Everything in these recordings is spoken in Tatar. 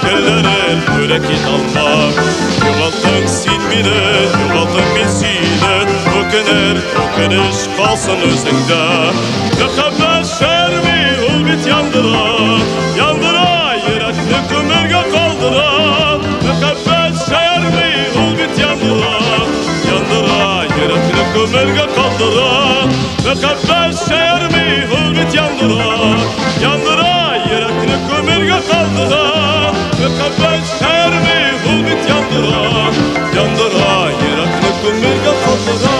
гөлләрен бүләк итә алмам. Югалттың син мине, югалттым мин сине, үкенер, үкенеч калсын үзеңдә. Мәхәббәт шәрми, ул бит яндыра, яндыра, йөрәкне күмергә калдыра. Мәхәббәт шәрми, ул бит яндыра, яндыра, йөрәкне күмергә калдыра. Мәхәббәт шәрми, ул бит яндыра, яндыра, йөрәкне күмергә калдыра. Мәхәббәт шәрми, ул бит яндыра, яндыра, йөрәкне күмергә калдыра.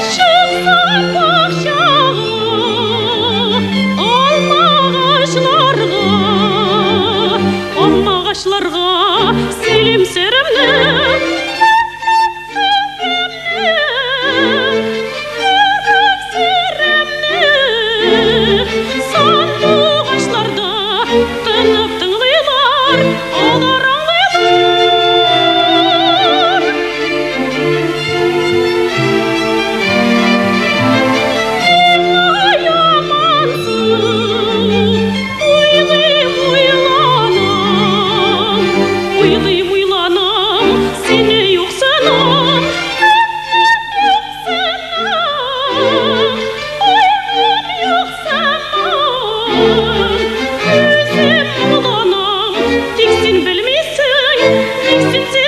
Чыкса бакчага, алма агачларга, алма агачларга сөйлим серемне. Сандугачларда тынып тыңлыйлар, алар аңлыйлар. Миңа ямансу, уйлыйм, уйланам, уйлыйм, уйланам, сине юксынам, юксынам, уйлыйм, юксынам, үзем моңланам, тик син белмисең, тик син сизмисең.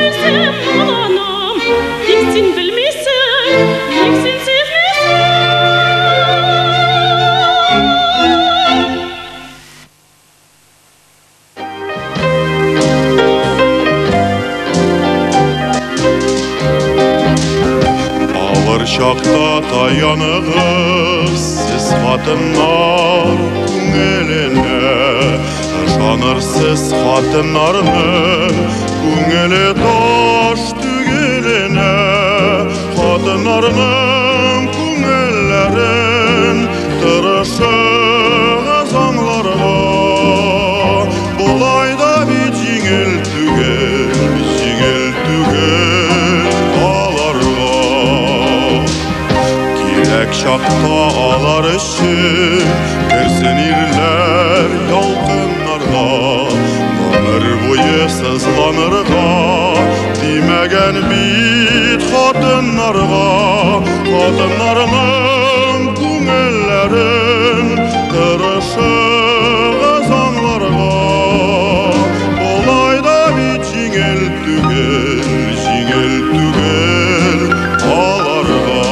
Үзем моңланам, тик син белмисең, тик син сизмисең. Авыр чакта таяныгыз сез хатыннар күңеленә. Ышанырсыз хатыннарның күңеле таш түгеленә. Хатыннарның күңелләрен тырышыгыз аңларга. Болай да бит җиңел түгел, җиңел түгел аларга. Кирәк чакта алар өчен керсен ирләр ялкыннарга. Гомер буе сызланырга димәгән бит хатыннарга. Хатыннарның күңелләрен тырышыгыз аңларга. Болай да бит җиңел түгел, җиңел түгел аларга.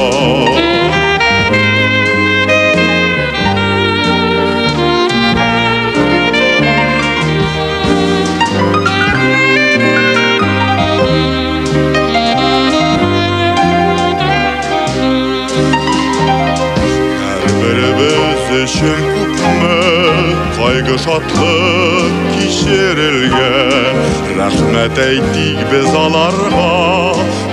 Һәрберебез өчен күпме кайгы шатлык кичерелгән. Рәхмәт әйтик без аларга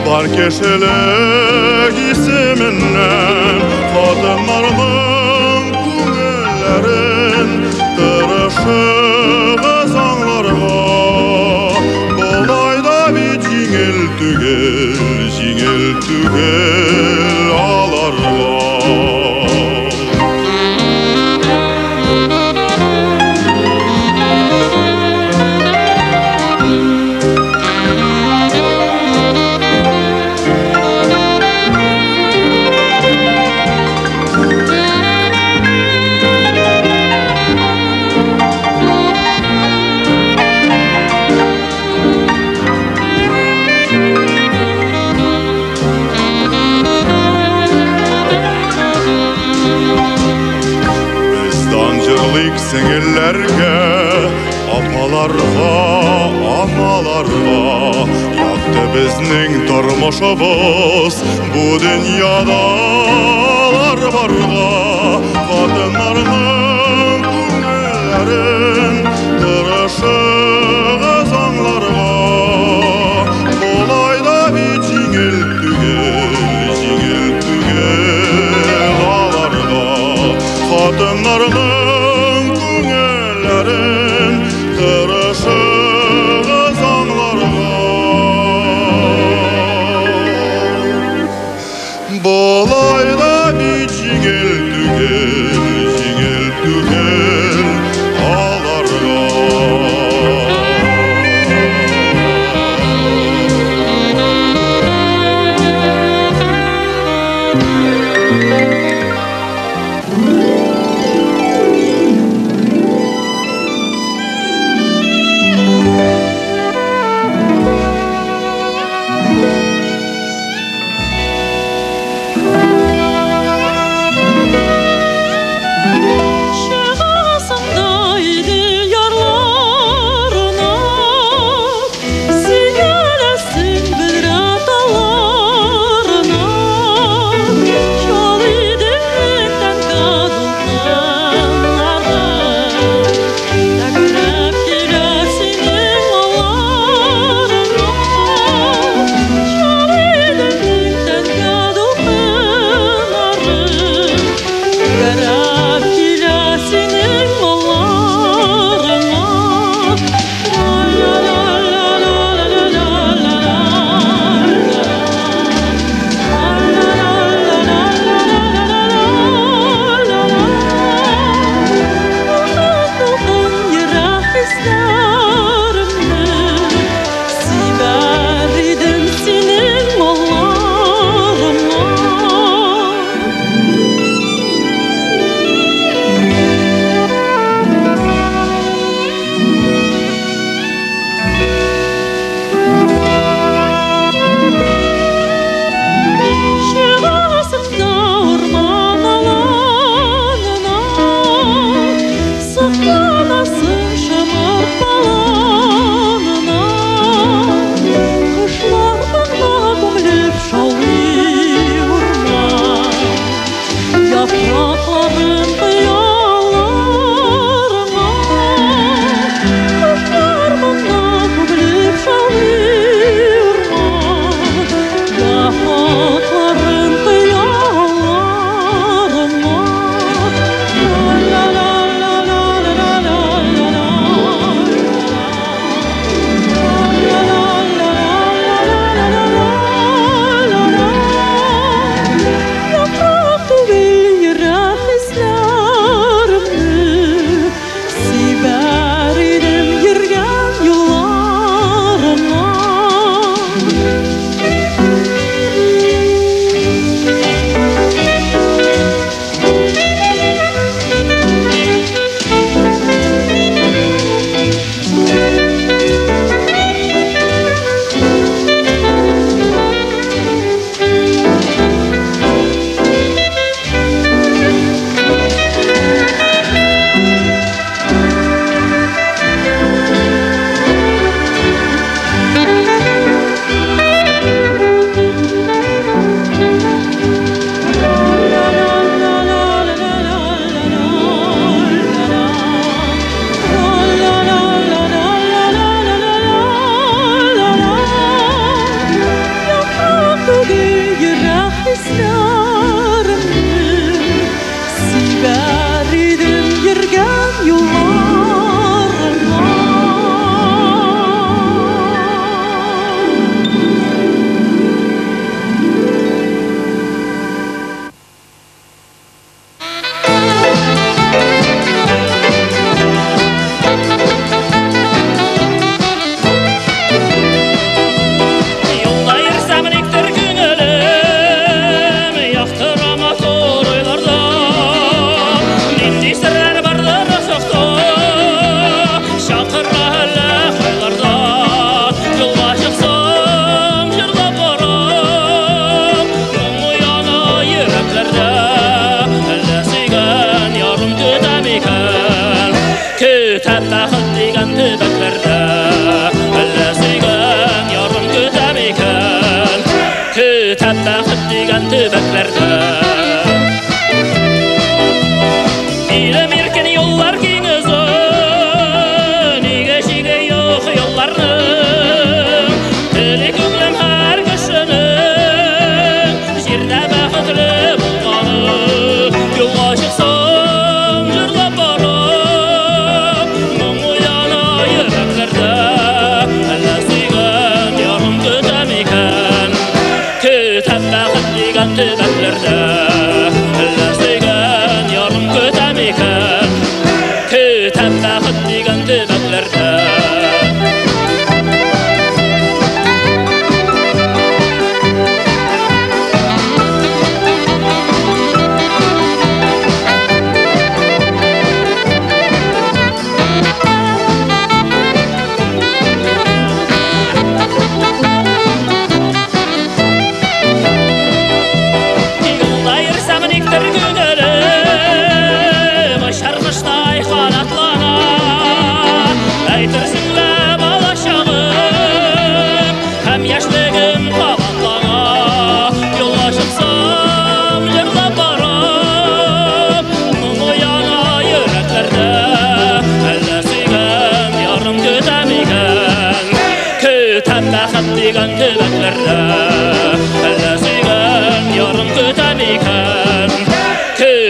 бар кешелек исеменнән. Хатыннарның күңелләрен тырышыгыз аңларга. Болай да бит җиңел түгел, җиңел түгел аларга. Бездан җырлыйк сеңелләргә, апаларга, аналарга. Якты безнең тормышыбыз бу дөньяда алар барга. Хатыннарның күңелләрен тырышыгыз аңларга. Болай да бит җиңел түгел, җиңел түгел аларга. Аларның күңелләрен тырышыгыз аңларга. Болай да бит җиңел түгел, җиңел түгел аларга. Чыгасың да Идел ярларына, Сөяләсең бөдрә талларына. Чал Иделнең тәңкә дулкыннары, Тәгәрәп килә синең алларыңа. Чал Иделнең тәңкә дулкыннары, Тәгәрәп килә синең алларыңа. Дулкын йөрәк хисләремне Сибәр идем синең алларыңа. Чыгасың да урман аланына, Сокланасың шомырт баланына. Кошлар моңга күмелеп шаулый урман, Яфракларын кыяларыңа. Кошлар моңга күмелеп шаулый урман, Яфракларын кыяларыңа. Яфрак түгел йөрәк хисләремне Сибәр идем йөргән юлларыңа. Яфрак түгел йөрәк хисләремне Сибәр идем йөргән юлларыңа. Юлда йөрсәм никтер күңелем Яктыра матур уйларда. Нинди серләр бардыр офыкта, Чакыра әллә кайларда. Юлга чыксам җырлап барам, Моң уяна йөрәкләрдә. Әллә сөйгән ярым көтә микән, Көтә бәхет дигән төбәкләрдә. Әллә сөйгән ярым көтә микән, Көтә бәхет дигән төбәкләрдә. Илем иркен, юллар киң озын, Иге чиге юк юлларның. Тели күңелем һәр кешенең Җирдә бәхетле булганы. Юлга чыксам җырлап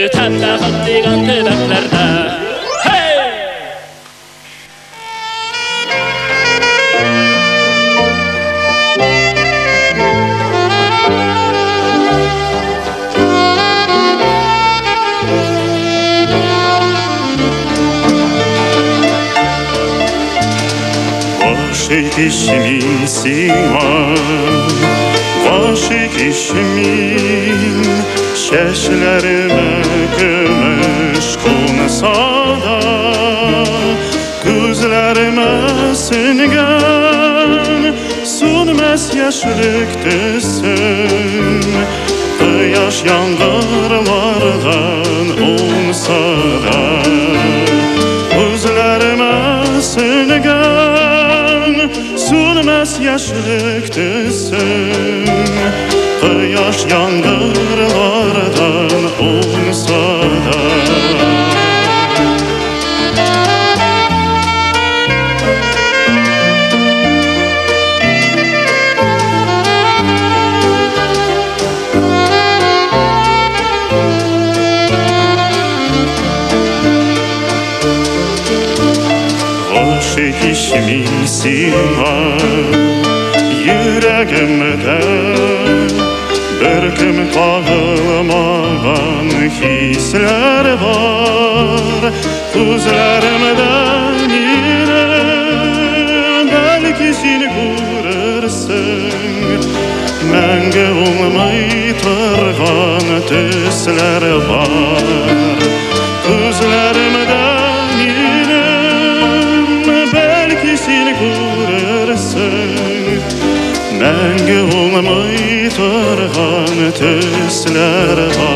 Көтәм бәхет дигән төбәкләрдә. Hey! Гашыйк мин сиңа, гашыйк мин, чәчләремә көмеш кунса да, күзләремә сеңгән сүнмәс яшьлек төсең, кояш яңгырлардан уңса да, күзләремә сеңгән сүнмәс яшьлек төсең, кояш яңгырлардан уңса да. Гашыйк мин сиңа, йөрәгемдә беркем кагылмаган хисләр бар, күзләремдә минем, бәлки син күрерсең, мәңге булмый торган төсләр бар, күзләремдә минем, бәлки син күрерсең, мәңге булмый торган төсләр бар.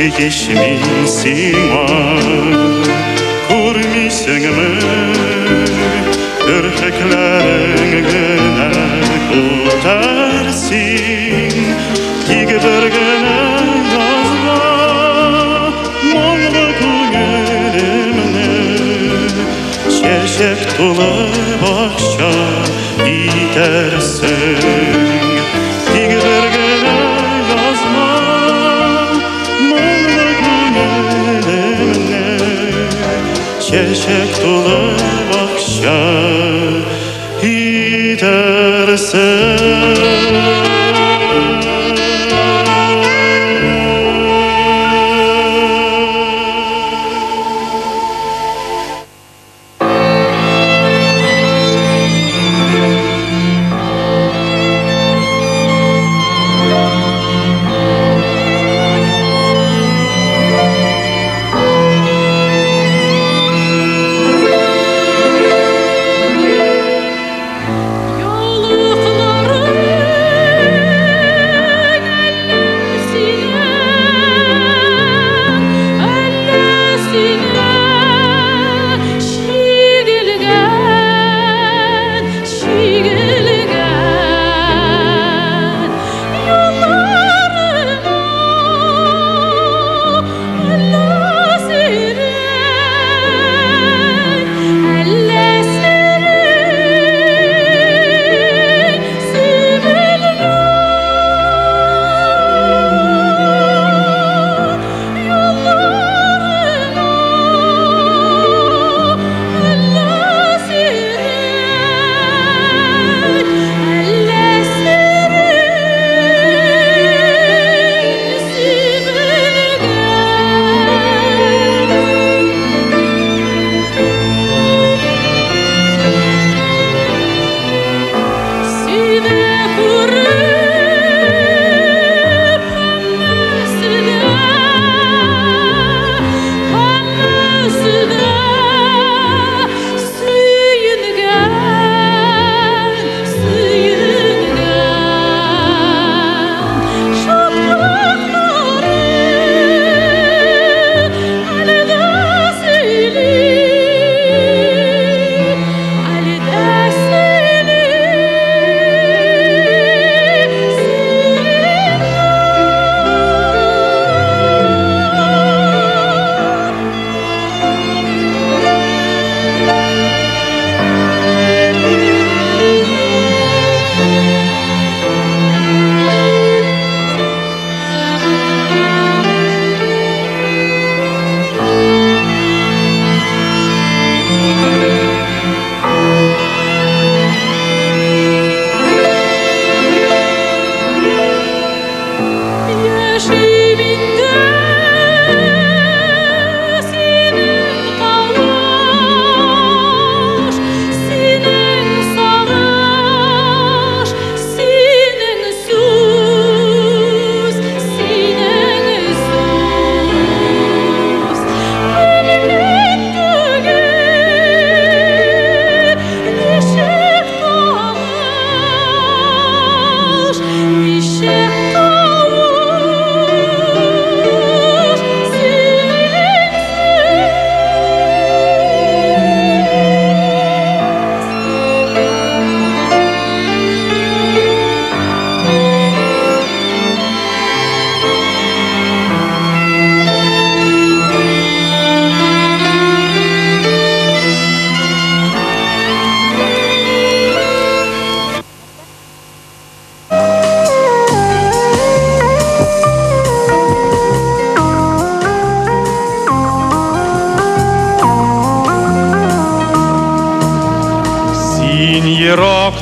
Гашыйк мин сиңа, күрмисеңме, керфекләрең генә күтәрсин, тик бер генә язма моңлы күңелемне, чәчәк тулы бакча итәрсең. Тик бер генә язма моңлы күңелемне, чәчәк тулы бакча итәрсең. Yolukları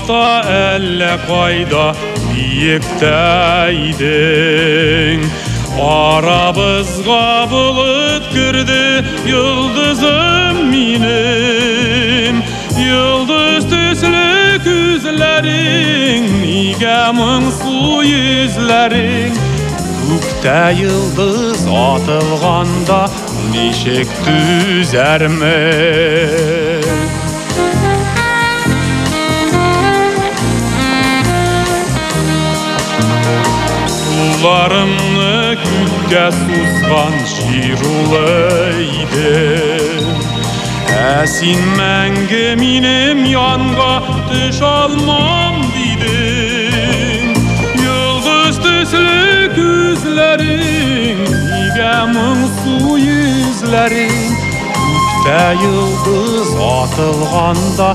чакта әллә кайда биектә идең. Арабызга болыт керде, йолдызым минем. Йолдыз төсле күзләрең, нигә моңсу йөзләрең? Күктә йолдыз атылганда ничек түзәрмен? Кулларымны күккә сузган җирулы идем. Ә син мәңге минем янга төш алмам дидең. Йолдыз төсле күзләрең, нигә моңсу йөзләрең? Күктә йолдыз атылганда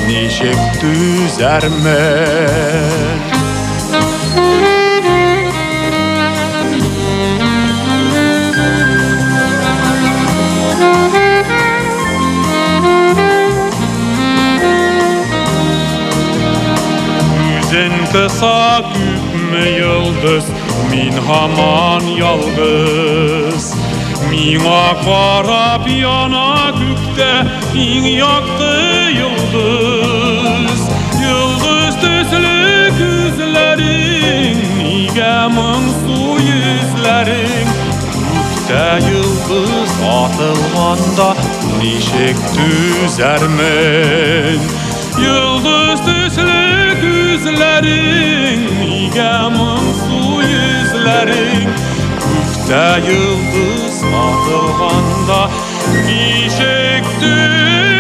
ничек түзәрмен? Үзен кыса күпме йолдыз, мин һаман ялгыз. Миңа карап яна күктә иң якты йолдыз. Йолдыз төсле күзләрең, нигә моңсу йөзләрең? Күктә йолдыз атылганда ничек түзәрмен? Йолдыз төсле күзләрең, нигә моңсу йөзләрең? Күктә йолдыз атылганда ничек түзәрмен?